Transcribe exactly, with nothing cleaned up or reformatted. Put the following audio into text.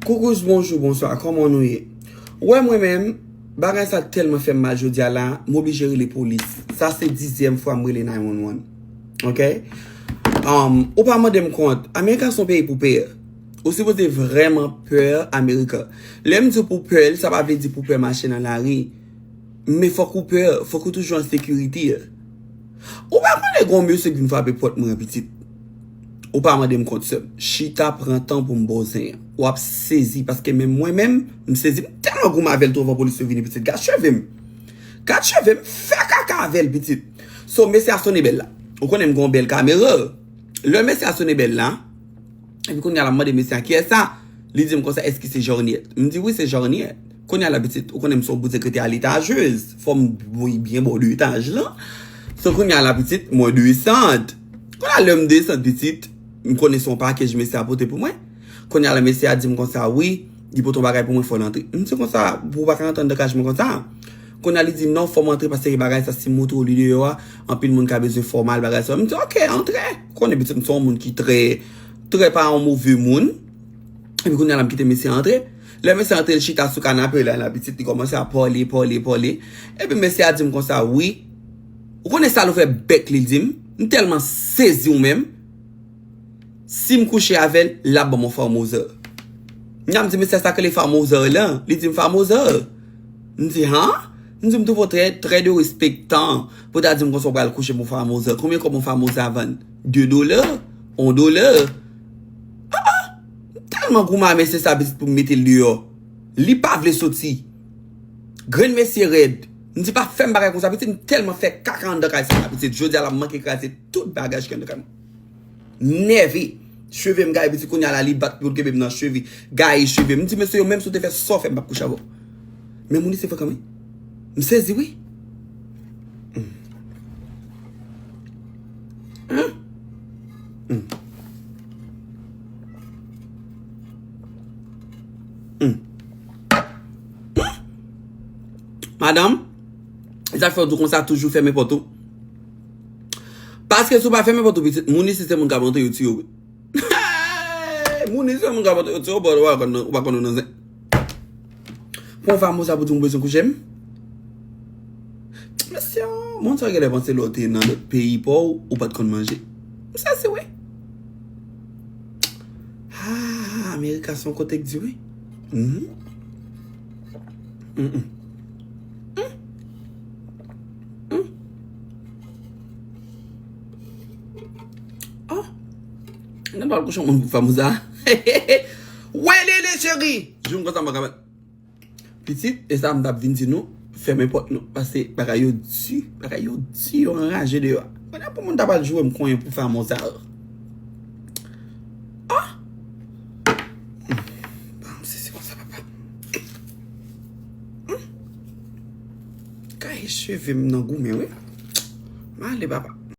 Koukous, bonjou, bonswa, kòman nou ye? Ou wè mwen menm, bagay sa tèlman fè m mal jodi a la, m oblije rele polis. Sa se dizyèm fwa m rele nine one one. Ok? Um, ou pa mande m kont. Amerika se yon peyi pou pè. Ou sipoze vrèman pè Amerika. Lè m di w pou pè l, sa pa vle di pou pè mache nan lari. Men fòk ou pè, fòk ou toujou an sekirite. Ou pa konnen gon mesye ki vin frape pòt mwen an, pitit. Ou pa mande m kont, sè m. Chita, pran tan pou m ba w zen an. W ap sezi, paske menm mwen menm, m sezi, m tèlman goumen avè l tou anvan polis yo vini, pitit. Gad cheve m. Gad cheve m, fè kaka avè l, pitit. So, mesye a sone bèl la. Ou konnen m gon bèl kamera. Lè mesye a sone bèl la, epi kounye a la, m mande mesye a, "Kiyès sa?" Li di m konsa, "Èske se Jorniette?" M di, "Wi, se Jorniette." Kounye a la, pitit, ou konnen m se yon bout sekretè a leta, jez. Fò m byen bò de etaj lan. So, kounye a la, pitit, mwen desann. Kounye a, lè m desann, pitit, m konnen se yon pakèj mesye a pote pou mwen. Kounye a la, mesye a di m konsa, "Wi, li pote yon bagay pou mwen, fò l antre." M di konsa, "Pou w pa ka antre anndan kay mwen konsa?" Kounye a, li di, "Non, fò m antre, paske bagay sa, si m montre w li deyò a, anpil moun ka bezwen fòmal, bagay sa." M di, "Ok, antre." Konnen, pitit, m se yon moun ki trè, trè pa yon move moun. Epi kounye a la, m kite mesye antre. Lè mesye antre, l chita sou kanape la, la, pitit, li kòmanse a pale, pale, pale. Epi mesye a di m konsa, "Wi." Ou konnen sa l ouvè bèk li, l di m, "M tèlman sezi ou menm. Si m kouche avè l, l ap ban m yon famoza." Kounye a m di, "Mesye, sa k rele famoza la?" Li di m, "Famoza?" M di, "Han?" M di, "M twouve w trè, trè derespektan pou w ta di m konsa w pral kouche pou famoza. Konbyen kòb yon famoza vann? De dola? Yon dola?" Ah, ah! M tèlman goumen a mesye sa, pitit, pou m mete l deyò. Li pa vle soti. Grenn mesye rèd. M di, "Pa fè m bagay konsa, pitit, m tèlman fè kaka anndan kay sa, pitit. Jodi a la, m manke kraze tout bagaj ki anndan kay mwen." Nève. Cheve m gaye, pitit, kounye a la, li bat pou l kenbe m nan cheve. Gaye cheve m. M di, "Mesye, yo, menm si w te fè sa w fè, m p ap kouche avè w." Men moun isi frekan, wi. M sezi, wi. Hmm. Hmm. Hmm. Hmm. Madanm, e sa k fè w di konsa, toujou fèmen pòt ou. Paske si w pa fèmen pòt ou, pitit, moun isi se moun k ap antre yo tiye w. Moun isi se moun k ap antre yo tiye w, ou pa, ou pa konn, ou pa konn ou nan zen. Pran famoza pou di m ou bezwen kouche m. Mesye, moun sa genlè panse lè w te nan lòt peyi pa w, ou pa t konn manje. M sezi, wi. Ah, Amerika se yon kote k di, wi. Mhm. Mm, mm. Mm. Mm. Oh. Nan pral kouche yon moun pou famoza. Welele, cheri. Jou m kontan m pa kapab. Pitit, e sa m t ap vin di nou, fèmen pòt nou. Paske bagay yo di, bagay yo di, yo anraje deyò a. Pandan pou moun ta pral joure m konyen pou famoza. Ah! Hmm. Ban m sezi konsa, papa. Hmm. Gaye cheve m nan goumen, wi. M ale, papa.